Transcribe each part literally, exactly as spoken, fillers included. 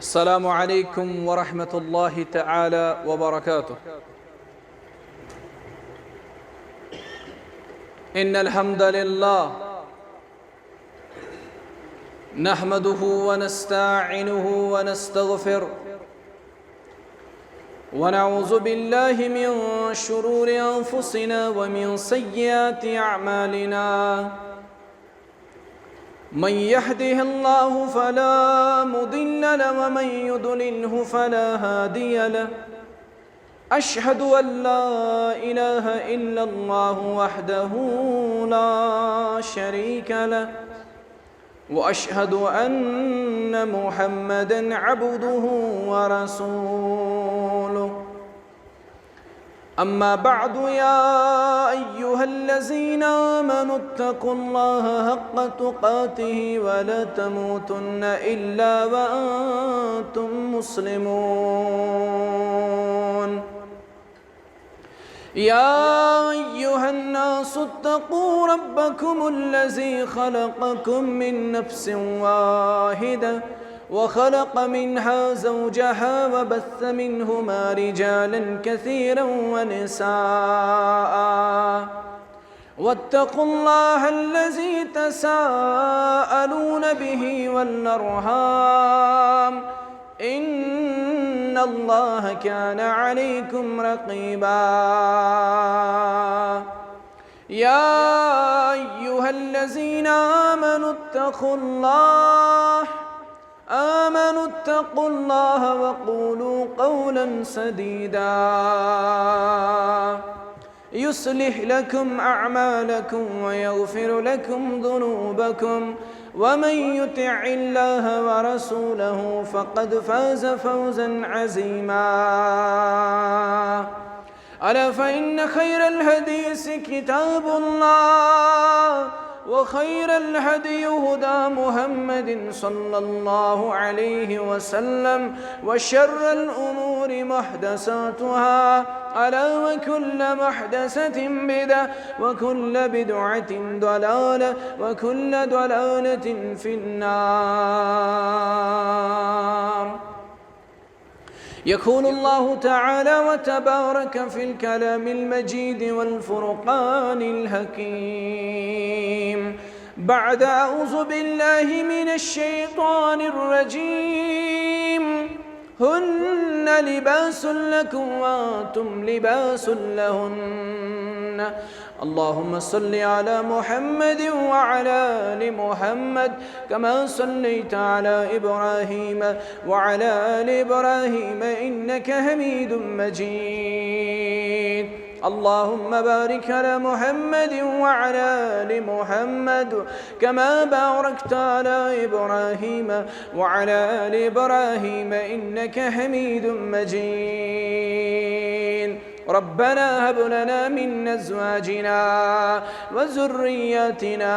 السلام عليكم ورحمة الله تعالى وبركاته. إن الحمد لله نحمده ونستعينه ونستغفره، ونعوذ بالله من شرور أنفسنا ومن سيئات أعمالنا. من يهده الله فلا مضل له، ومن يضلله فلا هادي له. أشهد أن لا إله إلا الله وحده لا شريك له، وأشهد أن محمدا عبده ورسوله. أما بعد، يا أيها الذين آمنوا اتقوا الله حق تقاته ولا تموتن إلا وأنتم مسلمون. يا أيها الناس اتقوا ربكم الذي خلقكم من نفس واحدة وخلق منها زوجها وبث منهما رجالا كثيرا ونساء، واتقوا الله الذي تساءلون به والأرحام، إن الله كان عليكم رقيبا. يا أيها الذين آمنوا اتقوا الله، آمنوا اتقوا الله وقولوا قولا سديدا، يصلح لكم أعمالكم ويغفر لكم ذنوبكم، ومن يطع الله ورسوله فقد فاز فوزا عظيما. ألا فإن خير الحديث كتاب الله، وخير الهدي هدى محمد صلى الله عليه وسلم، وشر الأمور محدثاتها، ألا وكل محدثة بدعة، وكل بدعة ضلالة، وكل ضلالة في النار. يقول الله تعالى وتبارك في الكلام المجيد والفرقان الحكيم، بعد أعوذ بالله من الشيطان الرجيم: هن لباس لكم وأنتم لباس لهن. اللهم صل على محمد وعلى آل محمد كما صليت على إبراهيم وعلى آل إبراهيم إنك حميد مجيد. اللهم بارك على محمد وعلى آل محمد كما باركت على إبراهيم وعلى آل إبراهيم إنك حميد مجيد. ربنا هب لنا من أزواجنا وذرياتنا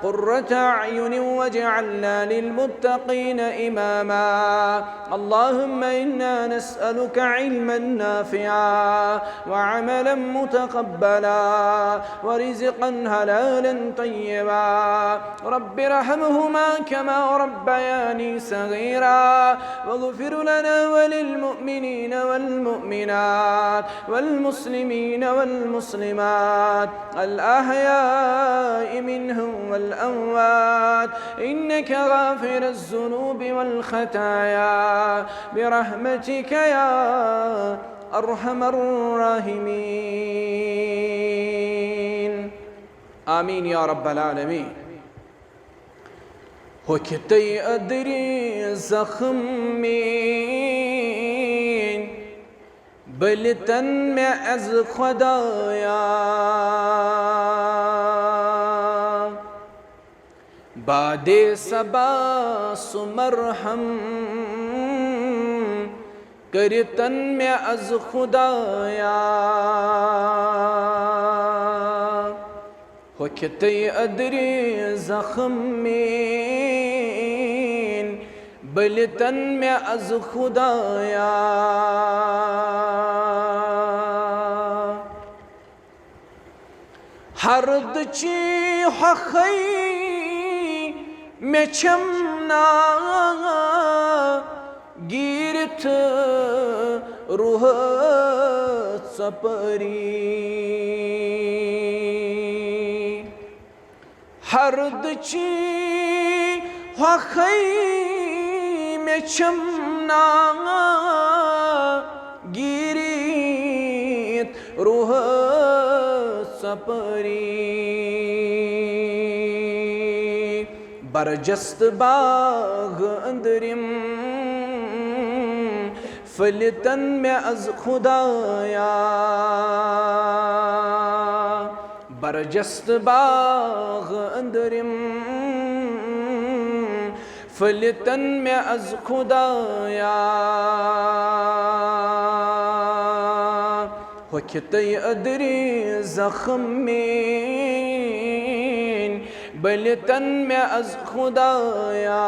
قرة أعين واجعلنا للمتقين إماما. اللهم إنا نسألك علما نافعا وعملا متقبلا ورزقا حلالا طيبا. رب ارحمهما كما ربياني صغيرا، واغفر لنا وللمؤمنين والمؤمنات والمسلمين والمسلمات الأحياء منهم والأموات، إنك غافر الذنوب والخطايا برحمتك يا أرحم الراحمين. آمين يا رب العالمين. ہوٚکھِ تُہۍ أدرِ زخم میٛٲنۍ، بٔلۍتن مےٚ از خۄدایا۔ بادِ صبا سُہ مرہم، کٔرۍتن مےٚ از خۄدایا۔ ہوٚکھِ تُہۍ أدرِ زخم میٛٲنۍ، بٔلۍتن مےٚ از خۄدایا۔ ہردٕچی ہۄکھے مےٚ چھَم نا، روح ژۄپٲری۔ ہردٕچی ہۄکھے مےٚ چھم نا گیٖرِتھ روح ژۄپٲری۔ برجست باغ أنٛدرِم پھٔلِتن مےٚ از خدایا۔ برجست باغ أنٛدرِم پھٔلِتن مےٚ از خدایا۔ ہۄکھِ تَے أدرِ زخم میٲنۍ بٔلِتن مےٚ از خدایا۔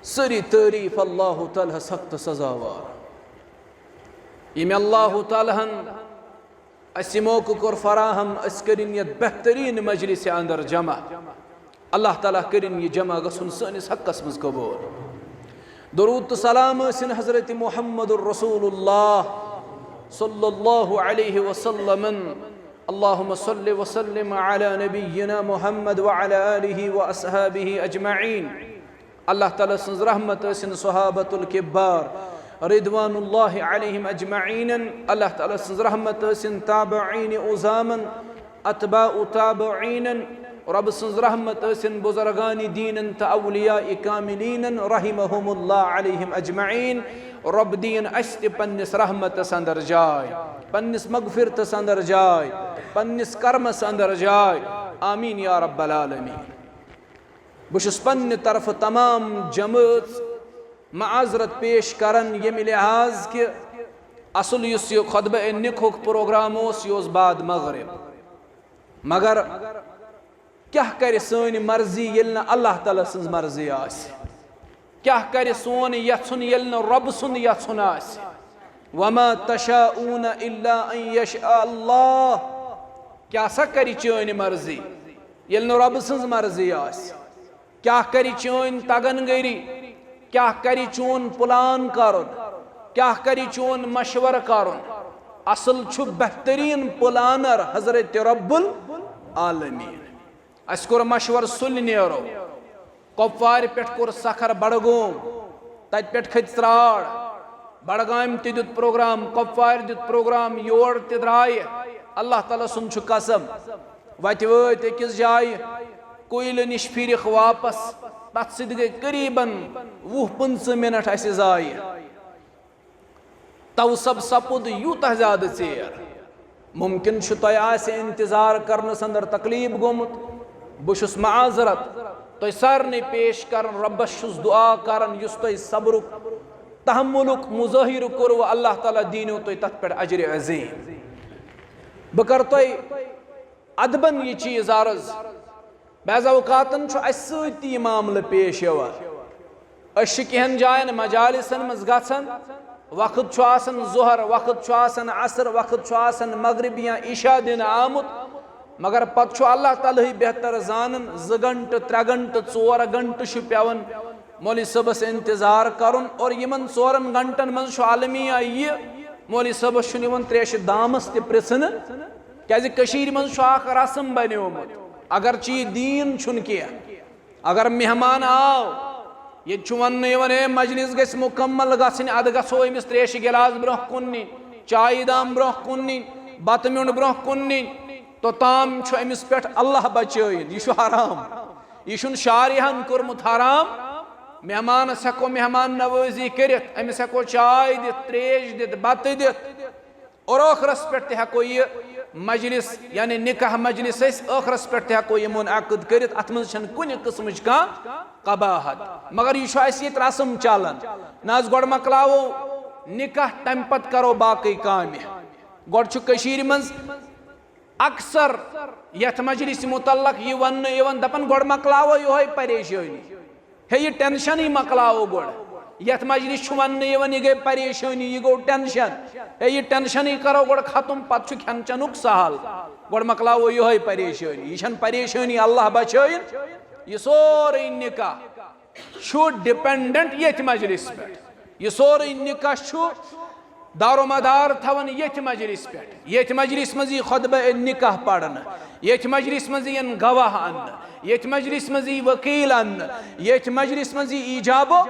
سٲری تعریٖف اللہ تعالیٰ ہس حق تہٕ سزاوار، ییٚمۍ اللہ تعالیٰ ہن اسہِ یہِ موقعہٕ کوٚر فراہم، أسۍ کٔرِن یتھ بہتریٖن مجلسہِ اندر جمع۔ اللہ تعالیٰ کٔرِن یہِ جمع گژھُن سٲنِس حقس منٛز قبوٗل۔ درود تہٕ سلام ٲسِن حضرت محمد رسول اللہ صلی اللہ علیہ وسلم۔ اللہم صل وسلم علی نبینا محمد وعلی آلہ واصحابہ اجمعین۔ اللہ تعالیٰ سٕنٛز رحمت ٲسِن صحابۃ الکبار رضوان اللہ علیہم اجمعین۔ اللہ تعالیٰ سٕنٛز رحمت ٲسِن تابعین عظامن، اتباع تابعینن۔ رۄب سٕنٛز رحمت ٲسِن بزرگان دیٖنن تہٕ اولیاء کاملینن رحمہم اللہ علیہم اجمعین۔ رۄب دِیِن اسہِ تہِ پننِس رحمتس اندر جاے، پننِس مغفرتس اندر جاے، پننِس کرمس اندر جاے۔ آمین یا رب العالمین۔ بہٕ چھُس پننہِ طرفہٕ تمام جمٲژ معذرت پیش کران، ییٚمہِ لحاظ کہِ اصل یُس یہِ خطبہ نکاحُک پروگرام اوس، یہِ اوس بعد مغرب۔ مگر کیٛاہ کرِ سٲنۍ مرضی ییٚلہِ نہٕ اللہ تعالیٰ سٕنٛز مرضی آسہِ؟ کیٛاہ کرِ سون یژھُن ییٚلہِ نہٕ رۄبہٕ سُنٛد یژھُن آسہِ؟ وما تشاءون الا ان یشاء اللہ۔ کیٛاہ سا کرِ چٲنۍ مرضی ییٚلہِ نہٕ رۄبہٕ سٕنٛز مرضی آسہِ؟ کیٛاہ کرِ چٲنۍ تگن گٔری؟ کیٛاہ کرِ چون پلان کرُن؟ کیٛاہ کرِ چون مشورٕ کرُن؟ اصل چھُ بہتریٖن پلانر حضرت رب العالمین۔ اسہِ کوٚر مشورٕ سُلہِ نیرو۔ کۄپوارِ پٮ۪ٹھ کوٚر سکھر بڈگوم، تتہِ پٮ۪ٹھ کھٔتۍ ژرٛاڑ۔ بڈگامہِ تہِ دیُت پروگرام، کۄپوارِ دیُت پروگرام، یور تہِ درٛایہِ۔ اللہ تعالیٰ سُنٛد چھُ قسم، وتہِ وٲتۍ أکِس جایہِ، کویلہٕ نِش پھِرِکھ واپس۔ تتھ سۭتۍ گٔے قریباً وُہ پٕنٛژٕہ منٹ اسہِ ضایع۔ توسب سپُد یوٗتاہ زیادٕ ژیر۔ ممکن چھُ تۄہہِ آسہِ انتظار کرنس اندر تکلیف گوٚمُت۔ بہٕ چھُس معذرت تۄہہِ سارنٕے پیش کران، رۄبس چھُس دعا کران، یُس تۄہہِ صبرُک، تحملُک مظٲہرٕ کوٚروٕ، اللہ تعالیٰ دیٖنو تۄہہِ تتھ پٮ۪ٹھ اجرِ عظیٖم۔ بہٕ کرٕ تۄہہِ ادبن یہِ چیٖز عرض۔ بعض اوقاتن چھُ اسہِ سۭتۍ تہِ یہِ معاملہٕ پیش یِوان۔ أسۍ چھِ کینٛہَن جایَن مجالسن منٛز گژھان، وقت چھُ آسان ظہر، وقت چھُ آسان عصر، وقت چھُ آسان مغرب یا عشاء دِنہٕ آمُت، مگر پتہٕ چھُ اللہ تعالیٰ ہٕے بہتر زانان، زٕ گھنٹہٕ، ترٛےٚ گھنٹہٕ، ژور گھنٹہٕ چھُ پٮ۪وان مولوی صٲبس انتظار کرُن، اور یِمن ژورن گھنٹن منٛز چھُ المیہ یہِ، مولوی صٲبس چھُنہٕ یِوان تریشہِ دامس تہِ پرژھنہٕ، کیازِ کٔشیٖرِ منٛز چھُ اکھ رسم بنیومُت، اگرچہِ یہِ دیٖن چھُنہٕ کینٛہہ، اگر مہمان آو، ییٚتہِ چھُ وننہٕ یِوان، "اے، مجلس گژھِ مُکمل گژھٕنۍ، ادٕ گژھو أمِس تریشہِ گلاس برونٛہہ کُن نِنۍ، چایہِ دام برونٛہہ کُن نِنۍ، بتہٕ میوٚنٛڈ برونٛہہ کُن نِنۍ"، توٚتام چھُ أمِس پٮ۪ٹھ اللہ بچٲیِن، یہِ چھُ حرام، یہِ چھُنہٕ شارحن کوٚرمُت حرام۔ مہمانس ہٮ۪کو مہمان نوٲزی کٔرِتھ، أمِس ہٮ۪کو چاے دِتھ، تریش دِتھ، بتہٕ دِتھ، اور ٲخرس پٮ۪ٹھ تہِ ہٮ۪کو یہِ مجلس، یعنی نکاح مجلس أسۍ ٲخرس پٮ۪ٹھ تہِ ہٮ۪کو یہِ منعقد کٔرِتھ، اتھ منٛز چھنہٕ کُنہِ قٕسمٕچ کانٛہہ قباحت۔ مگر یہِ چھُ اسہِ ییٚتہِ رسم چلان، نہ حظ، گۄڈٕ مۄکلاوو نکاح، تمہِ پتہٕ کرو باقٕے کامہِ۔ گۄڈٕ چھُ کٔشیٖرِ منٛز اکثر یتھ مجلس متعلق یہِ وننہٕ یِوان، دپان، "گۄڈٕ مۄکلاوو یِہوے پریشٲنی۔" ہے، یہِ ٹینشنٕے مۄکلاوو گۄڈٕ۔ یتھ مجلس چھُ وننہٕ یِوان، یہِ گٔے پریشٲنی، یہِ گوٚو ٹینشن۔ ہے، یہِ ٹینشنٕے کرو گۄڈٕ ختم، پتہٕ چھُ کھٮ۪ن چٮ۪نُک سہل۔ گۄڈٕ مۄکلاوو یِہوے پریشٲنی۔ یہِ چھنہٕ پریشٲنی، اللہ بچٲیِن۔ یہِ سورُے نکاح چھُ ڈِپینڈنٹ ییٚتھۍ مجلس پٮ۪ٹھ۔ یہِ سورُے نکاح چھُ دارومدار تھاوان ییٚتھۍ مجلس پٮ۪ٹھ۔ ییٚتھۍ مجلس منٛز یی خطبہ نکاح پرنہٕ، ییٚتھۍ مجلس منٛز یِن گواہ اننہٕ، ییٚتھۍ مجلس منٛز یی وکیل اننہٕ، ییٚتھۍ مجلس منٛز یی ایجاب و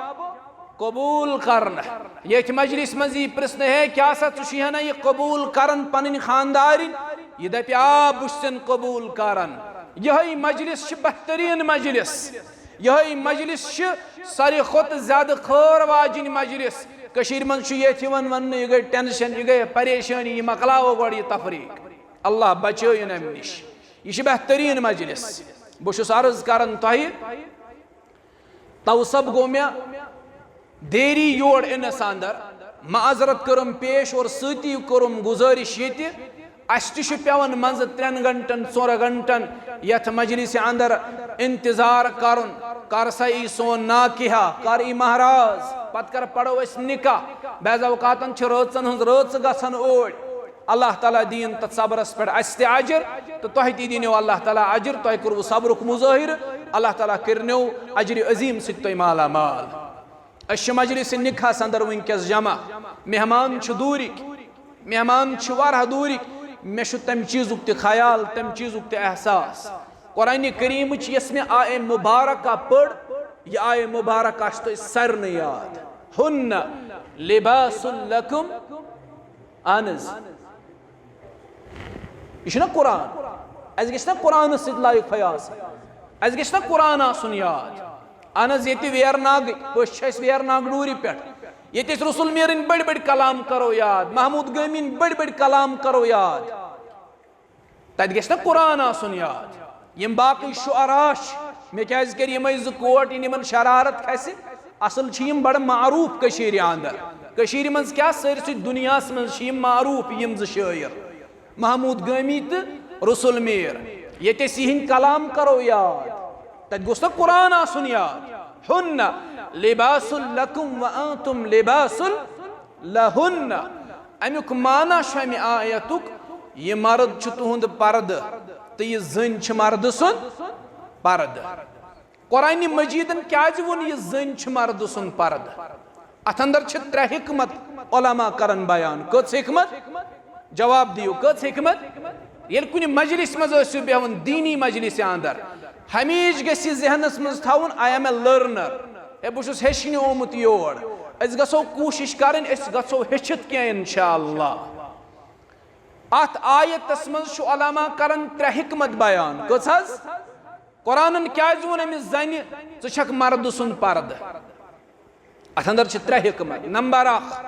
قبول کرنہٕ۔ ییٚتھۍ مجلس منٛز یی پرژھنہٕ، ہے، کیٛاہ سا ژٕ چھُے ہنا یہِ قبول کران پنٕنۍ خاندارِنۍ؟ یہِ دپہِ، آ، بہٕ چھُسن قبول کران۔ یِہوٚے مجلس چھِ بہتریٖن مجلس۔ یِہوٚے مجلس چھِ ساروی کھۄتہٕ زیادٕ خٲر واجِنۍ مجلس۔ کٔشیٖرِ منٛز چھُ ییٚتھۍ یِوان وننہٕ، یہِ گٔے ٹینشن، یہِ گٔے پریشٲنی، یہِ مۄکلاوو گۄڈٕ یہِ تفریٖق۔ اللہ بچٲیِن امہِ نِش۔ یہِ چھِ بہتریٖن مجلس۔ بہٕ چھُس عرض کران تۄہہِ، توسب گوٚو مےٚ دیری یور انس اندر، معذرت کٔرٕم پیش اور سۭتی کوٚرُم گزٲرِش ییٚتہِ، اسہِ تہِ چھُ پٮ۪وان منٛزٕ ترٛٮ۪ن گھنٹن، ژورن گھنٹن یتھ مجلسہِ اندر انتظار کرُن۔ کر سا یی سون ناکحہ، کر یی مہراز، پتہٕ کر پرو أسۍ نکاح۔ بعض اوقاتن چھِ رٲژن ہٕنٛز رٲژٕ گژھان اوٗرۍ۔ اللہ تعالیٰ دِیِن تَتھ صبرس پٮ۪ٹھ اَسہِ تہِ اجر، تہٕ تۄہہِ تہِ دِنو اللہ تعالیٰ اجر، تۄہہِ کوٚروٕ صبرُک مظٲہرٕ، اللہ تعالیٰ کٔرنو اجرِ عظیٖم سۭتۍ تۄہہِ مالا مال۔ أسۍ چھِ مجلس نکاحس اندر وٕنکیٚس جمع، مہمان چھِ دوٗرِکۍ، مہمان چھِ واریاہ دوٗرِکۍ، مےٚ چھُ تمہِ چیٖزُک تہِ خیال، تمہِ چیٖزُک تہِ احساس۔ قرآن کریٖمٕچ یۄس مےٚ آیے مبارکہ پٔر، یہِ آیے مبارکہ چھِ تۄہہِ سارنٕے یاد، ہن لباس لکم، اہن حظ۔ یہِ چھُنہ قرآن؟ اَسہِ گژھِ نہ قرآنَس سۭتۍ لایق حیا آسٕنۍ؟ اَسہِ گژھِ نہ قرآن آسُن یاد؟ اہن حظ، ییٚتہِ ویرناگٕکۍ پٔژھۍ چھِ اَسہِ ویرناگ ڈوٗرِ پٮ۪ٹھ۔ ییٚتہِ أسۍ رسول میٖرٕنۍ بٔڑۍ بٔڑۍ کلام کرو یاد، محمود گٲمِنۍ بٔڑۍ بٔڑۍ کلام کرو یاد۔ تَتہِ گژھِ نہ قرآن آسُن یاد؟ یِم باقٕے شعرا چھِ، مےٚ کیٛازِ کَرِ یِمَے زٕ کوٹ، یِن یِمَن شرارت کھسہِ؟ اصل چھِ یِم بڑٕ معروٗف کٔشیٖرِ اندر۔ کٔشیٖرِ منٛز کیٛاہ، سٲرسٕے دُنیاہَس منٛز چھِ یِم معروٗف، یِم زٕ شٲعر، محمود گٲمی تہٕ رسول میٖر۔ ییٚتہِ أسۍ یِہِنٛدۍ کلام کرو یاد، تَتہِ گوٚژھ نہ قرآن آسُن یاد؟ ہن لباس لکم وانتم لباس لہن۔ امیُک معنی چھُ امہِ آیتُک، یہِ مرد چھُ تُہُنٛد پردٕ تہٕ یہِ زٔنۍ چھِ مردٕ سُنٛد پردٕ۔ قرآنِ مجیدن کیازِ ووٚن یہِ زٔنۍ چھِ مردٕ سُنٛد پردٕ؟ اتھ اندر چھِ ترٛےٚ حکمت علماء کران بیان۔ کٔژ حکمت؟ جواب دِیِو، کٔژ حکمت؟ ییٚلہِ کُنہِ مجلس منٛز ٲسِو بیہوان، دینی مجلس اندر، ہمیشہِ گژھِ یہِ ذہنس منٛز تھاوُن، I am a learner۔ ہے، بہٕ چھُس ہیٚچھنہِ آمُت یور۔ أسۍ گژھو کوٗشِش کرٕنۍ، أسۍ گژھو ہیٚچھِتھ کینٛہہ انشاءاللہ۔ اتھ آیتس منٛز چھُ علماء کران ترٛےٚ حکمت بیان۔ کٔژ حظ؟ قرآنن کیازِ ووٚن أمِس زنہِ، ژٕ چھکھ مردٕ سُنٛد پردٕ؟ اتھ اندر چھِ ترٛےٚ حکمت۔ نمبر اکھ،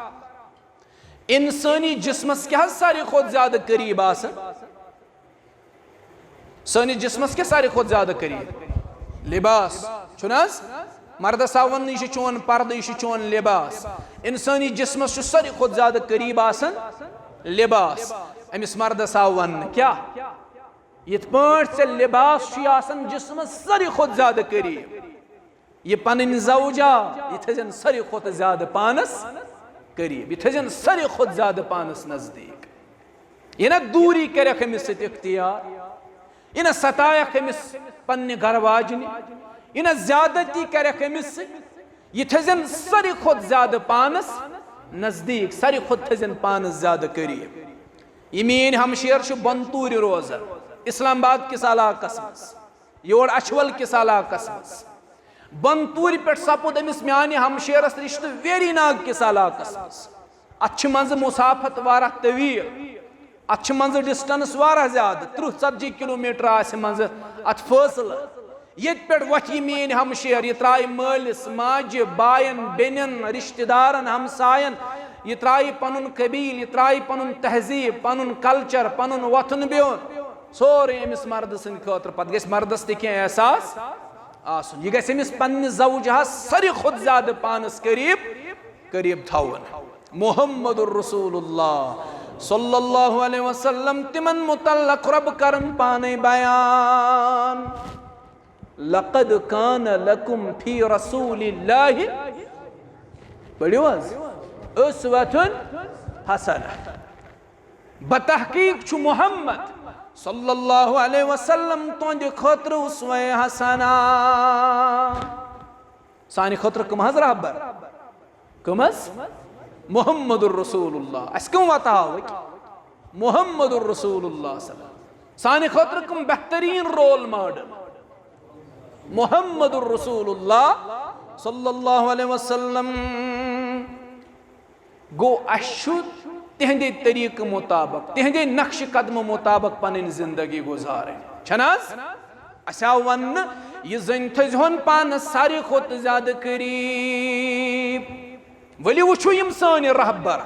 انسٲنی جسمس کیٛاہ حظ ساروی کھۄتہٕ زیادٕ قریب آسان؟ سٲنِس جسمس کیٛاہ ساروی کھۄتہٕ زیادٕ قریب؟ لباس۔ چھُنہٕ حظ؟ مردس آو وننہٕ، یہِ چھُ چون پردٕ، یہِ چھُ چون لباس۔ انسٲنی جسمس چھُ ساروی کھۄتہٕ زیادٕ قریب آسان لباس۔ أمِس مردس آو وننہٕ، کیٛاہ؟ یِتھ پٲٹھۍ ژےٚ لباس چھُے آسان جسمس ساروی کھۄتہٕ زیادٕ قریب، یہِ پنٕنۍ زوجہ، یہِ تھٲزٮ۪ن ساروی کھۄتہٕ زیادٕ پانس قریب، یہِ تھٲزٮ۪ن ساروی کھۄتہٕ زیادٕ پانس نزدیٖک۔ یہِ نہ دوٗری کرٮ۪کھ أمِس سۭتۍ اختیار، یہِ نہ ستایکھ أمِس پننہِ گرٕ واجنہِ، یہِ نہ زیادتی کرٮ۪کھ أمِس سۭتۍ، یہِ تھٲزٮ۪ن ساروی کھۄتہٕ زیادٕ پانس نزدیٖک، ساروی کھۄتہٕ تھٲزٮ۪ن پانس زیادٕ قریب۔ یہِ میٲنۍ ہمشیر چھُ بنتوٗرِ روزان، اسلام آباد کِس علاقس منٛز، یور اچھول کِس علاقس منٛز۔ بنتوٗرِ پٮ۪ٹھ سپُد أمِس میانہِ ہمشیرس رشتہٕ ویری ناگ کِس علاقس منٛز۔ اتھ چھِ منٛزٕ مسافت واریاہ طویل، اتھ چھِ منٛزٕ ڈسٹنس واریاہ زیادٕ، ترٕٛہ ژتجی کلومیٹر آسہِ منٛزٕ اتھ فٲصلہٕ۔ ییٚتہِ پٮ۪ٹھ وۄتھِ یہِ میٲنۍ ہمشیر، یہِ ترایہِ مٲلِس، ماجہِ، باین، بیٚنٮ۪ن، رشتہٕ دارن، ہمساین، یہِ ترایہِ پنُن قبیل، یہِ ترایہِ پنُن تہذیب، پنُن کلچر، پنُن وۄتھُن بِہُن، سورُے أمِس مردٕ سٕنٛدِ خٲطرٕ۔ پتہٕ گژھِ مردس تہِ کینٛہہ احساس آسُن، یہِ گژھِ أمِس پننہِ زوجہس ساروی کھۄتہٕ زیادٕ پانس قریب، قریب تھاوُن۔ محمد رسول اللہ صلی اللہ علیہ وسلم، تِمن متعلق رب کرن پانے بیان۔ لقد کان لکم فی رسول اللہ، پٔرِو حظ، اسوۃ حسنہ۔ بتحقیق چھُ محمد صلی اللہ علیہ وسلم تہنٛدِ خٲطرٕ اسوہ حسنہ۔ سانہِ خٲطرٕ کم حظ رہبر؟ کم حظ؟ محمد رسول اللہ۔ اسہِ کم وتاوٕکۍ؟ محمد رسول اللہ صلی اللہ علیہ وسلم۔ سانہِ خٲطرٕ کم بہترین رول ماڈل؟ محمد رسول اللہ صلی اللہ علیہ وسلم۔ گوٚو، اسہِ چھُ تِہنٛدے طریقہٕ مُطابق، تِہنٛدے نقشہِ قدمہٕ مُطابق پنٕنۍ زندگی گُزارٕنۍ۔ چھَنہٕ حظ؟ اسہِ آو وننہٕ، یہِ زٔنۍ تھٲوزِہون پانس ساروی کھۄتہٕ زیادٕ قریب۔ ؤلِو وٕچھِو، یِم سٲنۍ رہبر،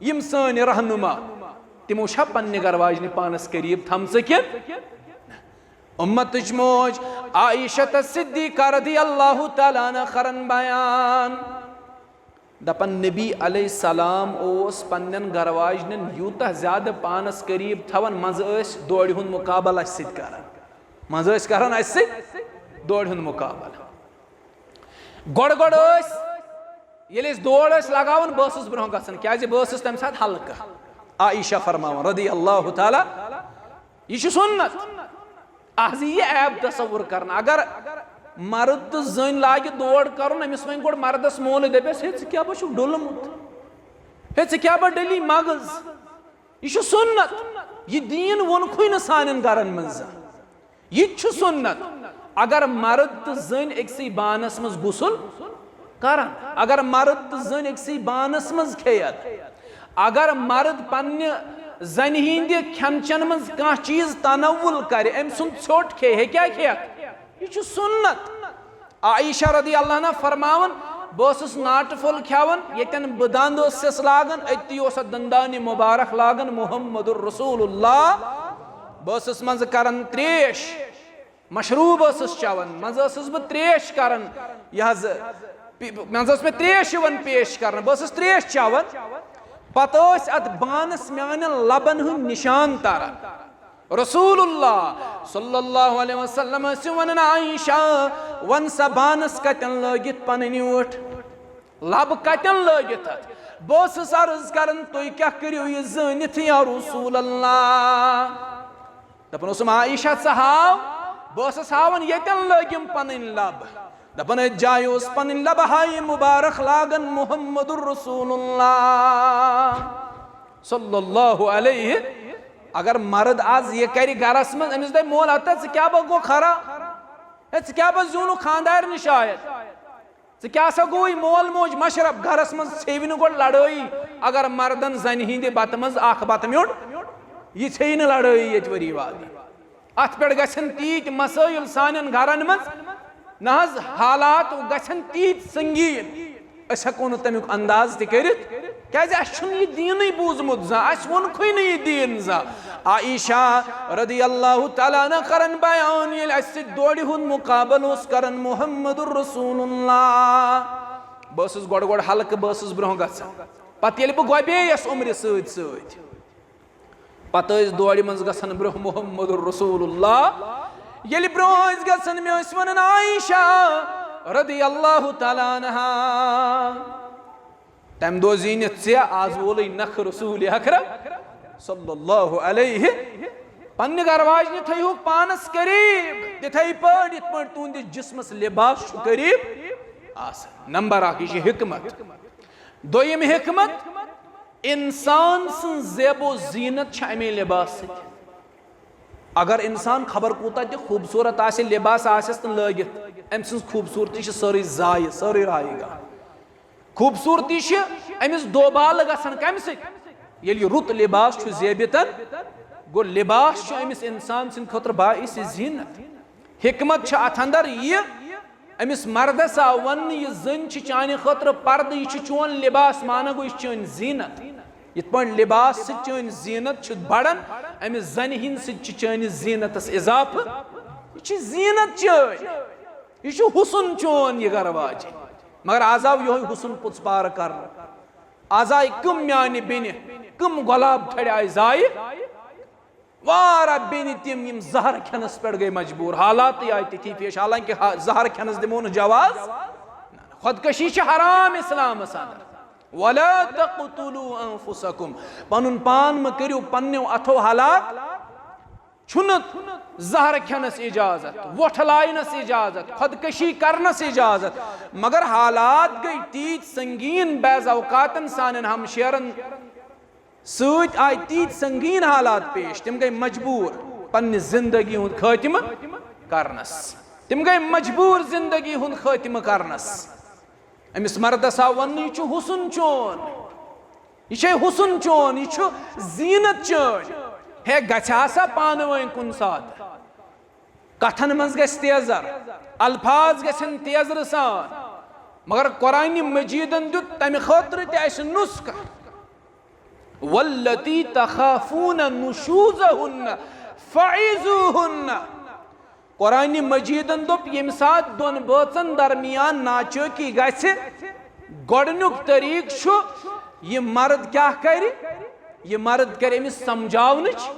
یِم سٲنۍ رہنما، تِمو چھا پننہِ گرٕ واجنہِ پانس قریب تھٲمژٕ کِنہٕ؟ امتٕچ موج عائشہ صدیقہ رضی اللہ تعالیٰ عنہ کران بیان۔ دپان، نبی علیہ السلام اوس پننٮ۪ن گرٕ واجنٮ۪ن یوٗتاہ زیادٕ پانس قریب تھاوان، منٛزٕ ٲسۍ دورِ ہُنٛد مُقابلہٕ اسہِ سۭتۍ کران۔ منٛزٕ ٲسۍ کران اسہِ سۭتۍ دورِ ہُنٛد مُقابلہٕ۔ گۄڈٕ گۄڈٕ ٲسۍ، ییٚلہِ أسۍ دور ٲسۍ لگاوان، بہٕ ٲسٕس برونٛہہ گژھان، کیازِ بہٕ ٲسٕس تمہِ ساتہٕ ہلکہٕ۔ عائشہ فرماوان رضی اللہ تعالیٰ، یہِ چھُ سُنت۔ از یی یہِ عیب تصور کرنہٕ، اگر مرد تہٕ زٔنۍ لاگہِ دور کرُن، أمِس وۄنۍ گۄڈٕ مردس مول دپٮ۪س، ہے، ژٕ کیٛاہ بہٕ چھُکھ ڈوٚلمُت؟ ہے، ژٕ کیٛاہ بہٕ ڈٔلی مغز؟ یہِ چھُ سُنت۔ یہِ دیٖن ووٚنکھُے نہٕ سانٮ۪ن گرن منٛز زانٛہہ۔ یہِ تہِ چھُ سُنت۔ اگر مرد تہٕ زٔنۍ أکسٕے بانس منٛز غسل کرن، اگر مرد تہٕ زٔنۍ أکسٕے بانس منٛز کھیٚیَن، اگر مرد پننہِ زنہِ ہٕنٛدِ کھٮ۪ن چٮ۪ن منٛز کانٛہہ چیٖز تناول کرِ، أمۍ سُنٛد ژھیوٚٹ کھیٚیہِ، ہیٚکیٛاہ کھٮ۪تھ؟ یہِ چھُ سُنت۔ عائشہ رضی اللہ عنہ فرماوان، بہٕ ٲسٕس ناٹہٕ پھوٚل کھٮ۪وان، ییٚتٮ۪ن بہٕ دنٛد ٲسٕس لاگان، أتی اوس اتھ دندانہِ مبارک لاگان محمد رسول اللہ۔ بہٕ ٲسٕس منٛزٕ کران تریش، مشروب ٲسٕس چٮ۪وان، منٛزٕ ٲسٕس بہٕ تریش کران، یہِ حظ، پی-، منٛزٕ ٲس مےٚ تریش یِوان پیش کرنہٕ، بہٕ ٲسٕس تریش چٮ۪وان، پتہٕ ٲسۍ اتھ بانس میانٮ۪ن لبن ہٕنٛدۍ نشان تران۔ رسول اللہ صلی اللہ علیہ وسلم ٲسِو ونان، عائشہ، ون سا بانس کتٮ۪ن لٲگِتھ پنٕنۍ اوٗٹھ؟ لب کتٮ۪ن لٲگِتھ اتھ؟ بہٕ ٲسٕس عرض کران، تُہۍ کیٛاہ کٔرِو یہِ زٲنِتھ یا رسول اللہ؟ دپان اوسُم، عائشہ، ژٕ ہاو۔ بہٕ ٲسٕس ہاوان، ییٚتٮ۪ن لٲگِم پنٕنۍ لب۔ دپان، أتھۍ جایہِ اوس پنٕنۍ لبہٕ ہاے مبارک لاگان محمد رسول اللہ صلی اللہ علیہ۔ اگر مرد از یہِ کرِ گرس منٛز، أمِس دپہِ مول، ہتا ژٕ کیٛاہ بہٕ گوٚو خرا؟ ہے، ژٕ کیٛاہ بہٕ زیوٗنُکھ خانٛدارنہِ شاید؟ ژٕ کیٛاہ سا گوٚوُے مول موج مشرف؟ گرس منٛز ژھیٚوِ نہٕ گۄڈٕ لڑٲیی۔ اگر مردن زنہِ ہٕنٛدِ بتہٕ منٛز اکھ بتہٕ میوٚنٛڈ، یہِ ژھیٚیہِ نہٕ لڑٲیی ییٚتہِ ؤری وادی۔ اتھ پٮ۪ٹھ گژھن تیٖتۍ مسٲیل سانٮ۪ن گرن منٛز، نہ حظ، حالات گژھن تیٖتۍ سنگیٖن، أسۍ ہٮ۪کو نہٕ تمیُک انداز تہِ کٔرِتھ، کیازِ اسہِ چھُنہٕ یہِ دیٖنٕے بوٗزمُت زانٛہہ، اسہِ ووٚنکھُے نہٕ یہِ دیٖن زانٛہہ۔ عائشہ رضی اللہ تعالیٰ عنہ کرن بیان، ییٚلہِ اسہِ سۭتۍ دورِ ہُنٛد مُقابلہٕ اوس کران محمد رسول اللہ، بہٕ ٲسٕس گۄڈٕ گۄڈٕ ہلکہٕ، بہٕ ٲسٕس برونٛہہ گژھان، پتہٕ ییٚلہِ بہٕ گۄبییس عمرِ سۭتۍ سۭتۍ، پتہٕ ٲسۍ دورِ منٛز گژھان برونٛہہ محمد رسول اللہ۔ ییٚلہِ برونٛہہ ٲسۍ گژھان، مےٚ ٲسۍ ونان عائشہ رضی اللہ تعالیٰ عنہا، تمہِ دۄہ زیٖنِتھ ژےٚ، از وولٕے نکھٕ رسول اکرم صلی اللہ علیہ۔ پننہِ گرٕ واجنہِ تھٲیہُکھ پانس قریب، تِتھے پٲٹھۍ یِتھ پٲٹھۍ تُہنٛدِس جسمس لباس چھُ قریب آسان۔ نمبر اکھ، یہِ چھِ حکمت۔ دوٚیِم حکمت، انسان سٕنٛز زیب و زینت چھِ امے لباس سۭتۍ۔ اگر انسان خبر کوٗتاہ تہِ خوٗبصوٗرت آسہِ، لباس آسٮ۪س نہٕ لٲگِتھ، أمۍ سٕنٛز خوٗبصوٗرتی چھِ سٲرٕے ضایع، سٲرٕے رایہِ گان۔ خوٗبصوٗرتی چھِ أمِس دوبالہٕ گژھان۔ کمہِ سۭتۍ؟ ییٚلہِ یہِ رُت لباس چھُ زیبِتن، گوٚو لباس چھُ أمِس انسان سٕنٛدِ خٲطرٕ باعث زینت۔ حکمت چھِ اتھ اندر یہِ، أمِس مردس آو وننہٕ، یہِ زٔنۍ چھِ چانہِ خٲطرٕ پردٕ، یہِ چھُ چون لباس، معنہ گوٚو، یہِ چھِ چٲنۍ زینت۔ یِتھ پٲٹھۍ لباس سۭتۍ چٲنۍ زینت چھِ بڑان، أمِس زنہِ ہِنٛدِ سۭتۍ چھِ چٲنِس زینتس اضافہٕ۔ یہِ چھِ زینت چٲنۍ، یہِ چھُ حسن چون، یہِ گرٕ واجِنۍ۔ مگر از آو یِہوٚے حسن پُژھ پارٕ کرنہٕ۔ از آیہِ کٕم میانہِ بیٚنہِ، کٕم گۄلاب تھڑِ آیہِ زایہِ۔ واریاہ بیٚنہِ تِم، یِم زہر کھٮ۪نس پٮ۪ٹھ گٔے مجبوٗر، حالاتٕے آیہِ تِتھی پیش، حالانکہِ ہا-، زہر کھٮ۪نس دِمو نہٕ جواز۔ خودکشی چھِ حرام اسلامس اندر۔ ولا تقتلوا انفسکم، پنُن پان مہٕ کٔرِو پننیو اتھو ہلاک۔ چھُنہٕ زہر کھٮ۪نس اجازت، وۄٹھ لاینس اجازت، خودکشی کرنس اجازت، مگر حالات گٔے تیٖتۍ سنگین، بعض اوقاتن سانٮ۪ن ہمشیرن سۭتۍ آیہِ تیٖتۍ سنگین حالات پیش، تِم گٔے مجبوٗر پننہِ زندگی ہُنٛد خٲتمہٕ کرنس۔ تِم گٔے مجبوٗر زندگی ہُنٛد خٲتمہٕ کرنس۔ أمِس مردس آو وننہٕ، "یہِ چھُ حسن چون، یہِ چھے حسن چون، یہِ چھُ زینت چٲنۍ۔ ہے، گژھِ ہا سا پانہٕ ؤنۍ کُنہِ ساتہٕ۔ کتھن منٛز گژھِ تیزر، الفاظ گژھن تیزرٕ سان۔" مگر قرآنِ مجیدن دیُت تمہِ خٲطرٕ تہِ اسہِ نسخہٕ۔ "واللتی تخافون نشوزہن فعظوہن۔" قرآنِ مجیدن دوٚپ، ییٚمہِ ساتہٕ دۄن بٲژن درمیان ناچٲکی گژھِ، گۄڈٕنیُک طریٖقہٕ چھُ، یہِ مرد کیٛاہ کرِ؟ یہِ مرد کرِ أمِس سمجھاونٕچ،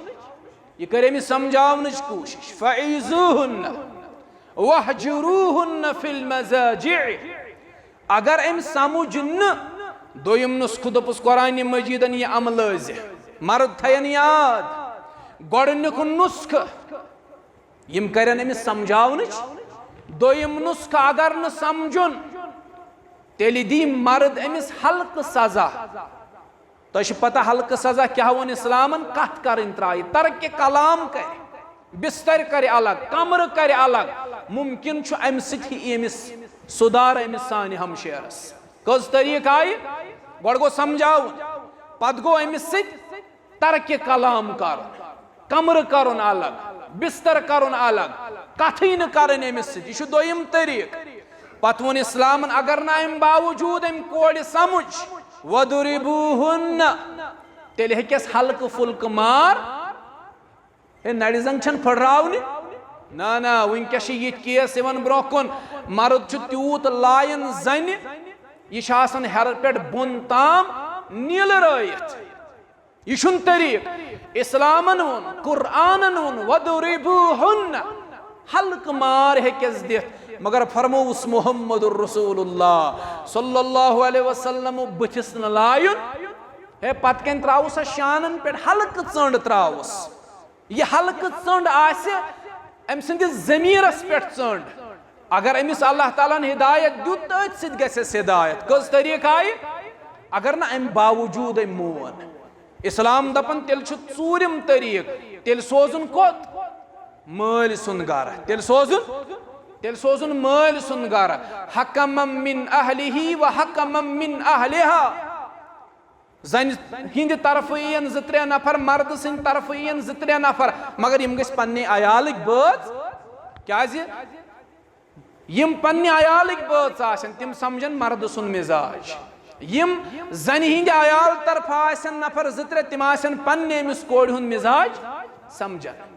یہِ کرِ أمِس سمجھاونٕچ کوٗشش۔ "فعظوہن واہجروہن فی المضاجع۔" اگر أمۍ سمجھ نہٕ، دوٚیِم نسخہٕ دوٚپُس قرآنِ مجیدن، یہِ عملٲزِ۔ مرد تھاین یاد، گۄڈٕنیُک نسخہٕ، یِم کرن أمِس سمجھاونٕچ۔ دوٚیِم نسخہٕ اگر نہٕ سمجھُن، تیٚلہِ دی مرد أمِس ہلکہٕ سزا۔ تۄہہِ چھِ پتہ ہلکہٕ سزا کیٛاہ ووٚن اسلامن؟ کتھ کرٕنۍ ترٛایہِ، ترکِ کلام کرِ، بستر کرِ الگ، کمرٕ کرِ الگ۔ ممکن چھُ امہِ سۭتۍ یی أمِس سُدھار، أمِس سانہِ ہمشیرس۔ کٔژ طریٖقہٕ آیہِ؟ گۄڈٕ گوٚو سمجھاوُن، پتہٕ گوٚو أمِس سۭتۍ ترکِ کلام کرُن، کمرٕ کرُن الگ، بستر کرُن الگ، کتھٕے نہٕ کرٕنۍ أمِس سۭتۍ۔ یہِ چھُ دوٚیِم طریٖقہٕ۔ پتہٕ ووٚن اسلامن، اگر نہٕ امہِ باوجود أمۍ کورِ سمجھ، "وَضْرِبُوهُنَّ"، تیٚلہِ ہیٚکٮ۪س ہلکہٕ پھُلکہٕ مار۔ ہے، نرِ زنٛگ چھَنہٕ پھٔڑراونہِ۔ نہ، نہ، وٕنکٮ۪س چھِ یِتھۍ کیس یِوان برونٛہہ کُن۔ مرد چھُ تیوٗت لایان زنہِ، یہِ چھُ آسان ہیرٕ پٮ۪ٹھ بۄن تام نیٖلہٕ رٲیِتھ۔ یہِ چھُنہٕ طریٖقہٕ۔ اسلامن ووٚن، قرآنن ووٚن، "وَضْرِبُوهُنَّ"۔ ہلکہٕ مار ہیٚکٮ۪س دِتھ، مگر فرمووُس محمد رسول اللہ صلی اللہ علیہ وسلم بٕتھِس نہٕ لایُن۔ ہے، پتہٕ کَنۍ ترٛاوُس سا شانن پٮ۪ٹھ ہلکہٕ ژٔنٛڈ ترٛاوُس۔ یہِ ہلکہٕ ژٔنٛڈ آسہِ أمۍ سٕنٛدِس ضمیٖرس پٮ۪ٹھ ژٔنٛڈ۔ اگر أمِس اللہ تعالیٰ ہن ہدایت دیُت، تہٕ أتھۍ سۭتۍ گژھٮ۪س ہدایت۔ کٔژ طریٖقہٕ آیہِ؟ اگر نہٕ اَمہِ باوجوٗد أمۍ مون۔ اسلام دپان، تیٚلہِ چھُ ژوٗرِم طریٖقہٕ، تیٚلہِ سوزُن کوٚت؟ مٲلۍ سُنٛد گرٕ۔ تیٚلہِ سوزُن، تیٚلہِ سوزُن مٲلۍ سُنٛد گرٕ۔ حکمم من اہلہ و حکمم من اہلہا۔ زنہِ ہٕنٛدِ طرفہٕ یِن زٕ ترٛےٚ نفر، مردٕ سٕنٛدِ طرفہٕ یِن زٕ ترٛےٚ نفر، مگر یِم گٔژھۍ پننہِ عیالٕکۍ بٲژ۔ کیازِ؟ یِم پننہِ عیالٕکۍ بٲژ آسن، تِم سمجھن مردٕ سُنٛد مزاج۔ یِم زنہِ ہٕنٛدِ عیال طرفہٕ آسن نفر زٕ ترٛےٚ، تِم آسن پننہِ أمِس کورِ ہُنٛد مزاج سمجھن۔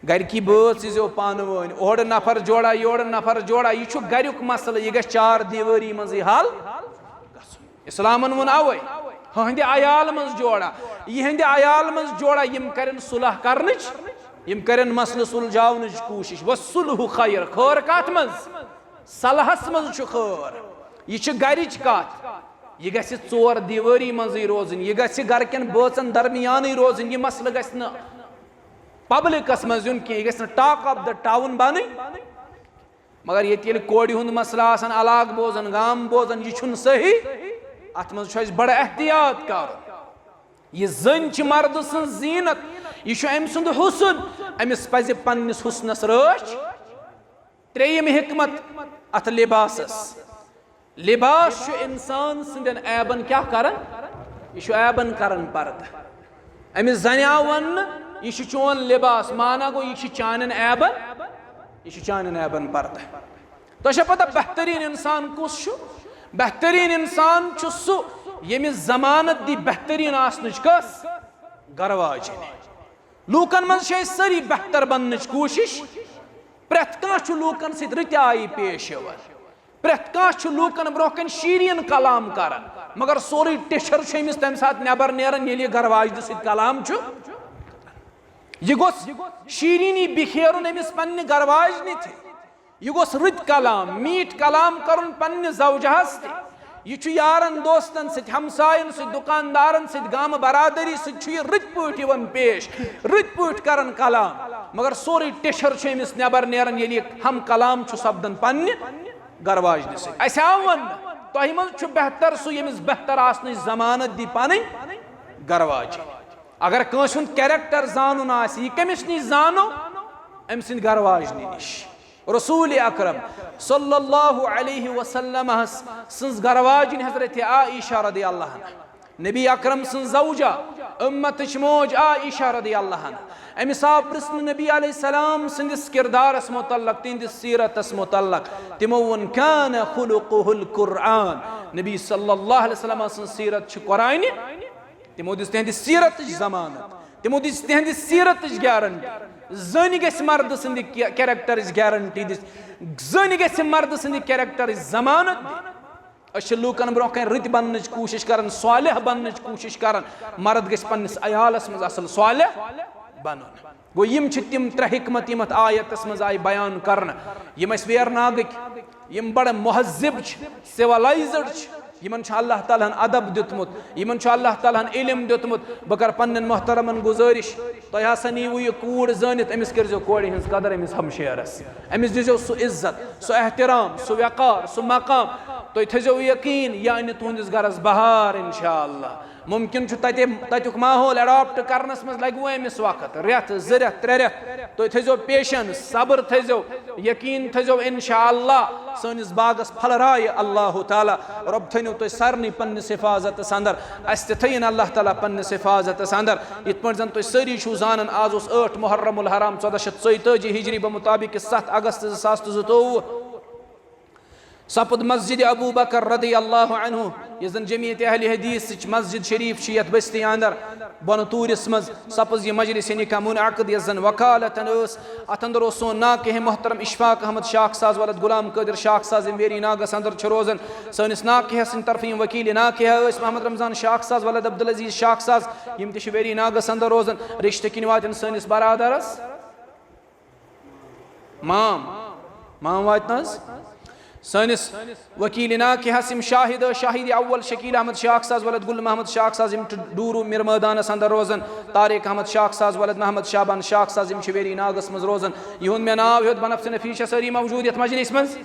گرِکی بٲژ ییٖزیو پانہٕ ؤنۍ، اورٕ نفر جوڑا، یورٕ نفر جوڑا، یہِ چھُ گریُک مسلہٕ، یہِ گژھِ چار دیوٲری منٛزٕے حل گژھُن۔ اسلامن ووٚن اوے، ہٕہنٛدِ عیال منٛز جوڑا، یِہنٛدِ عیال منٛز جوڑا، یِم کرن صلح کرنٕچ، یِم کرن مسلہٕ سلجاونٕچ کوٗشش۔ والصلح خیر، خٲر کتھ منٛز؟ صلحس منٛز چھُ خٲر۔ یہِ چھِ گرِچ کتھ، یہِ گژھِ ژور دیوٲری منٛزٕے روزٕنۍ، یہِ گژھِ گرٕ کٮ۪ن بٲژن درمیانٕے روزٕنۍ، یہِ مسلہٕ گژھِ نہٕ پبلکس منٛز یُن کینٛہہ، یہِ گژھِ نہٕ talk of the town بنٕنۍ۔ مگر ییٚتہِ ییٚلہِ کورِ ہُنٛد مسلہٕ آسان علاقہٕ بوزان، گام بوزان، یہِ چھُنہٕ صحیح۔ اتھ منٛز چھُ اَسہِ بڑٕ احتیاط کرُن۔ یہِ زٔنۍ چھِ مردٕ سٕنٛز زیٖنت، یہِ چھُ أمۍ سُنٛد حسن، أمِس پزِ پننِس حسنس رٲچھ۔ ترٛیٚیِم حکمت اتھ لباسس، لباس چھُ انسان سٕنٛدٮ۪ن عیبن کیٛاہ کران؟ یہِ چھُ عیبن کران پردٕ۔ أمِس زنہِ آو وننہٕ، یہِ چھُ چون لباس، معنہ گوٚو، یہِ چھُ چانٮ۪ن عیبن، یہِ چھُ چانٮ۪ن عیبن پردٕ۔ تۄہہِ چھا پتہ، بہتریٖن انسان کُس چھُ؟ بہتریٖن انسان چھُ سُہ، ییٚمِس ضمانت دی بہتریٖن آسنٕچ۔ کس؟ گرٕ واجِنۍ۔ لوٗکن منٛز چھِ أسۍ سٲری بہتر بننٕچ کوٗشش۔ پرٛٮ۪تھ کانٛہہ چھُ لوٗکن سۭتۍ رٕتہِ آیہِ پیش یِوان۔ پرٛٮ۪تھ کانٛہہ چھُ لوٗکن برٛونٛہہ کنہِ شیٖریٖن کلام کران، مگر سورُے ٹیچھر چھُ أمِس تمہِ ساتہٕ نٮ۪بر نیران، ییٚلہِ یہِ گرٕ واجنہِ سۭتۍ کلام چھُ۔ یہِ گوٚژھ شیٖریٖنی بِکھیرُن أمِس پننہِ گرٕ واجنہِ تہِ۔ یہِ گوٚژھ رٕتۍ کلام، میٖٹھۍ کلام کرُن پننہِ زوجہس تہِ۔ یہِ چھُ یارن دوستن سۭتۍ، ہمساین سۭتۍ، دُکاندارن سۭتۍ، گامہٕ برادری سۭتۍ چھُ یہِ رٕتۍ پٲٹھۍ یِوان پیش، رٕتۍ پٲٹھۍ کران کلام، مگر سورُے ٹیچھر چھُ أمِس نٮ۪بر نیران، ییٚلہِ یہِ ہم کلام چھُ سپدان پننہِ گرٕ واجنہِ سۭتۍ۔ اسہِ آو وننہٕ، تۄہہِ منٛز چھُ بہتر سُہ، ییٚمِس بہتر آسنٕچ ضمانت دی پنٕنۍ گرٕ واجِنۍ۔ اگر کٲنٛسہِ ہُنٛد character زانُن آسہِ، یہِ کٔمِس نِش زانو؟ أمۍ سٕنٛدِ گرٕ واجنہِ نِش۔ رسول اکرم صلی اللہ علیہ وسلم سٕنٛز گرٕ واجِنۍ حضرت عائشہ رضی اللہ عنہا، نبی اکرم سٕنٛز زوجہ، امتٕچ موج عائشہ رضی اللہ عنہا۔ أمِس آو پرژھنہٕ نبی علیہ السلام سٕنٛدِس کردارس متعلق، تِہنٛدِس سیرتس متعلق۔ تِمو ووٚن، "کان خلقہ القرآن"، نبی صلی اللہ علیہ وسلم سٕنٛز سیرت چھِ قرآنہِ۔ تِمو دِژ تِہنٛدِ سیرتٕچ ضمانت، تِمو دِژ تِہنٛدِ سیرتٕچ guarantee۔ زٔنۍ گژھِ مردٕ سٕنٛدِ کیریکٹرٕچ guarantee دِژ، زٔنۍ گژھِ مردٕ سٕنٛدِ کیریکٹرٕچ ضمانت دِنۍ۔ أسۍ چھِ لوٗکن برونٛہہ کنہِ رٕتۍ بننٕچ کوٗشش کران، صالح بننٕچ کوٗشش کران، مرد گژھِ پننِس عیالس منٛز اصل صالح بنُن۔ گوٚو، یِم چھِ تِم ترٛےٚ حکمت یِم اتھ آیتس منٛز آیہِ بیان کرنہٕ، یِم اسہِ ویرناگٕکۍ، یِم بڑٕ مہذب چھِ، civilized چھِ، یِمن چھُ اللہ تعالیٰ ہن ادب دیُتمُت، یِمن چھُ اللہ تعالیٰ ہن علم دیُتمُت۔ بہٕ کرٕ پننٮ۪ن محترمن گُزٲرِش، تۄہہِ ہسا نیٖوٕ یہِ کوٗر زٲنِتھ، أمِس کٔرۍزیو کورِ ہٕنٛز قدر، أمِس ہمشیرس، أمِس دیٖزیو سُہ عزت، سُہ احترام، سُہ وقار، سُہ مقام۔ تُہۍ تھٲیزیو یقیٖن، یہِ انہِ تُہنٛدِس گرس بہار انشاءاللہ۔ ممکن چھُ تتہِ، تتیُک ماحول adopt کرنس منٛز لگہِ وۄنۍ أمِس وقت، رٮ۪تھ، زٕ رٮ۪تھ، ترٛےٚ رٮ۪تھ۔ تُہۍ تھٲیزیو patience، صبر تھٲیزیو، یقیٖن تھٲیزیو، انشاءاللہ سٲنِس باغس پھلرایہِ اللہ تعالیٰ۔ رۄب تھٲینو تُہۍ سارنٕے پننِس حفاظتس اندر، اسہِ تہِ تھٲیِن اللہ تعالیٰ پننِس حفاظتس اندر۔ یِتھ پٲٹھۍ زن تُہۍ سٲری چھِو زانان، آز اوس ٲٹھ محرم الحرام، ژۄدہ شیٚتھ ژۄیہِ تٲجی ہجری بمطابق ستھ اگست زٕ ساس تہٕ زٕتووُہ۔ سپُد مسجد ابو بکر رضی اللہ عنہ، یۄس زن جمعیت اہل حدیثٕچ مسجد شریف چھِ یتھ بستی اندر، بۄنہٕ طوٗرِس منٛز سپٕز یہِ مجلس نکاح منعقد، یۄس زن وکالتن ٲس۔ اتھ اندر اوس سون ناکحہ محترم اشفاق احمد شاخ ساز ولد غلام قادر شاخ ساز، یِم ویری ناگس اندر چھِ روزان۔ سٲنِس ناکحہ سٕنٛدِ طرفہٕ یِم وکیل ناکحہ ٲسۍ محمد رمضان شاخ ساز ولد عبدالعزیز شاخ ساز، یِم تہِ چھِ ویری ناگس اندر روزان۔ رشتہٕ کِنۍ واتن سٲنِس برادرس مام، مام واتہِ نہ حظ؟ سٲنِس وکیل ناکحس یِم شاہد ٲسۍ، شاہد اول شکیل احمد شاخ ساز ولد گل محمد شاخ ساز، یِم چھِ ڈورو میر مٲدانس اندر روزان۔ طارق احمد شاخ ساز ولد محمد شابان شاخ ساز، یِم چھِ ویری ناگس منٛز روزان۔ یِہُنٛد مےٚ ناو ہیوٚت، بنفسِ نفیس چھا سٲری موجود یتھ مجلس منٛز؟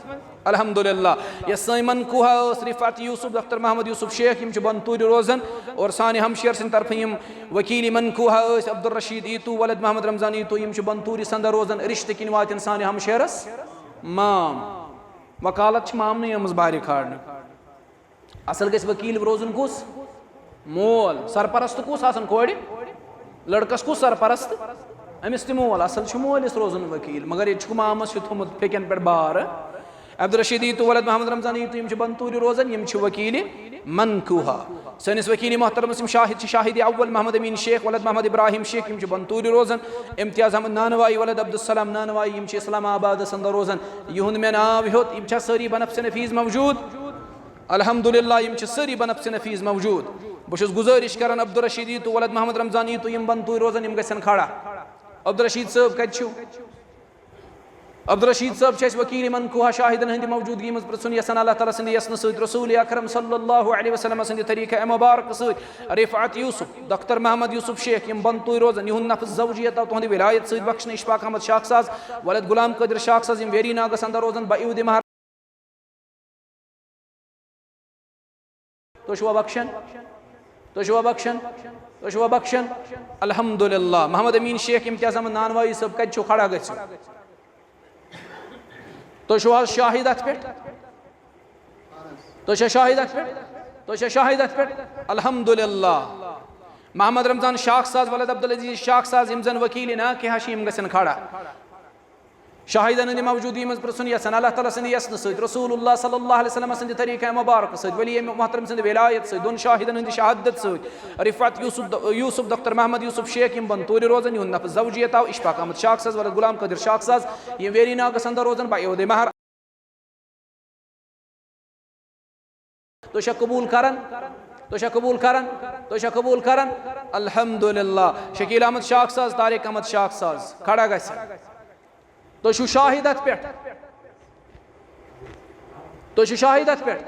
الحمدللہ۔ یۄس سٲنۍ منکوحہ ٲس، رفعت یوسف، دختر محمد یوسف شیخ، یِم چھِ بۄنہٕ توٗرِ روزان۔ اور سانہِ ہمشیر سٕنٛدِ طرفہٕ یِم وکیل منکوحہ ٲسۍ، عبدالرشید ایتو ولد محمد رمضان ایتو، یِم چھِ بۄنہٕ توٗرِ سندر روزان۔ رشتہٕ کِنۍ واتن سانہِ ہمشیرس مام۔ وکالت چھِ مامنٕے آمٕژ بارِ کھارنہٕ۔ اصل گژھِ وکیل روزُن کُس؟ مول۔ سرپرست کُس آسان کورِ؟ لڑکس کُس سرپرست؟ أمِس تہِ مول۔ اصل چھُ مٲلِس روزُن وکیل، مگر ییٚتہِ چھُکھ مامس ہیوٚتمُت پھیٚکٮ۪ن پٮ۪ٹھ بار۔ عبدالرشید ایتو ولد محمد رمضان ایتو، یِم چھِ بۄنہٕ توٗرِ روزان، یِم چھِ وکیل منکوحہ۔ سٲنِس وکیل محترمس یِم شاہد چھِ، شاہد اول محمد امین شیخ ولد محمد ابراہیم شیخ، یِم چھِ بۄنہٕ توٗرِ روزان۔ امتیاز احمد نانوائی ولد عبدالسلام نانوائی، یِم چھِ اسلام آبادس اندر روزان۔ یِہُنٛد مےٚ ناو ہیوٚت، یِم چھا سٲری بنفسِ نفیس موجود؟ الحمدللہ، یِم چھِ سٲری بنفسِ نفیس موجود۔ بہٕ چھُس گُزٲرِش کران، عبدالرشید ایتو ولد محمد رمضان ایتو، یِم بۄنہٕ توٗرِ روزان، یِم گژھن کھڑا۔ عبدالرشید صٲب کتہِ چھِو؟ عبدالرشید صٲب چھِ اَسہِ وکیل منکوحہ شاہدن ہٕنٛدِ موجودگی منٛز پرژھُن یژھان اللہ تعالیٰ سٕنٛدِ یژنہٕ سۭتۍ، رسول اکرم صلی اللہ علیہ وسلم سٕنٛدِ طریقہ مبارک سۭتۍ۔ رفعت یوسف، دختر محمد یوسف شیخ، یِم بۄنہٕ توٗرۍ روزان، یِہُنٛد نفس زوجیت آو تُہنٛدِ ولایت سۭتۍ بخشنہٕ۔ اشفاق احمد شاخ ساز ولد غلام قادر شاخ ساز، یِم ویری ناگس اندر روزان، بہ عیودِ مہر۔ تُہۍ چھِوا بخشان؟ تُہۍ چھِوا بخشان؟ تُہۍ چھِوا بخشان؟ الحمدللہ۔ محمد امین شیخ امتیاز احمد نانوائی صٲب کتہِ چھِو؟ کھڑا گٔژھِو۔ تُہۍ چھِو حظ شاہد اتھ پٮ۪ٹھ؟ تُہۍ چھا شاہد اتھ پٮ۪ٹھ؟ تُہۍ چھا شاہد اتھ پٮ۪ٹھ؟ الحمدللہ۔ محمد رمضان شاخ ساز ولد عبدالعزیز شاخ ساز، یِم زن وکیل ناکحہ چھِ، یِم گژھن کھڑا۔ شاہدن ہٕنٛدِ موجودگی منٛز پرژھُن یژھان اللہ تعالیٰ سٕنٛدِ یژنہٕ سۭتۍ، رسول اللہ صلی اللہ علیہ وسلم سٕنٛدِ طریقہ مبارک سۭتۍ، ولی محترم سٕنٛدِ ولایت سۭتۍ، دۄن شاہدن ہٕنٛدِ شہادت سۭتۍ، رفعت یوسف، یوسف دختر محمد یوسف شیخ، یِم بۄنہٕ توٗرِ روزان، یِہُنٛد نفس زوجیت آو اشفاق احمد شاخ ساز ولد غلام قادر شاخ ساز، یِم ویری ناگس اندر روزان، بہ عیودِ مہر۔ تُہۍ چھا قبول کران؟ تُہۍ چھا قبول کران؟ تُہۍ چھا قبول کران؟ الحمدللہ۔ شکیل احمد شاخ ساز، طارق احمد شاخ ساز، کھڑا گژھِ۔ تُہۍ چھِو شاہد اتھ پٮ۪ٹھ؟ تُہۍ چھِو شاہد اتھ پٮ۪ٹھ؟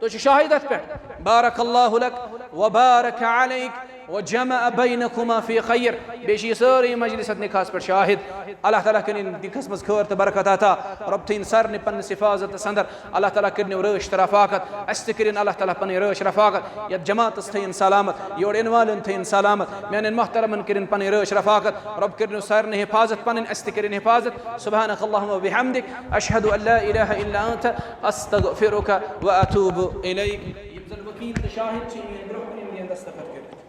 تُہۍ چھِو شاہد اَتھ پٮ۪ٹھ۔ بارک اللہ لک و بارک علیک و جمع بینکما فی خیر۔ بیٚیہِ چھِ یہِ سٲرٕے مجلس اَتھ نکاحس پٮ۪ٹھ شاہد۔ اللہ تعالیٰ کٔرِن نکاحس منٛز خٲر تہٕ برکت عطا۔ رۄب تھٲیِن سارنٕے پننِس حفاظتس اندر۔ اللہ تعالیٰ کٔرِنو رٲچھ تہٕ رفاقت۔ اَسہِ تہِ کٔرِن اللہ تعالیٰ پنٕنۍ رٲچھ رفاقت۔ یَتھ جماعتس تھٲیِن سلامت، یور یِنہٕ والٮ۪ن تھٲیِن سلامت، میانٮ۪ن محترمن کٔرِن پنٕنۍ رٲچھ رفاقت۔ رۄب کٔرِنو سارنٕے حفاظت پنٕنۍ، اَسہِ تہِ کٔرِن حفاظت۔ سبحانک اللہم و بحمدک، اشہد ان لا الہ الا انت، استغفرک و اتوب الیک۔ یِم زن وکیل تہٕ شاہد چھِ، یِم یِن برونٛہہ کُن، یِم دِن دستخط کٔرِتھ۔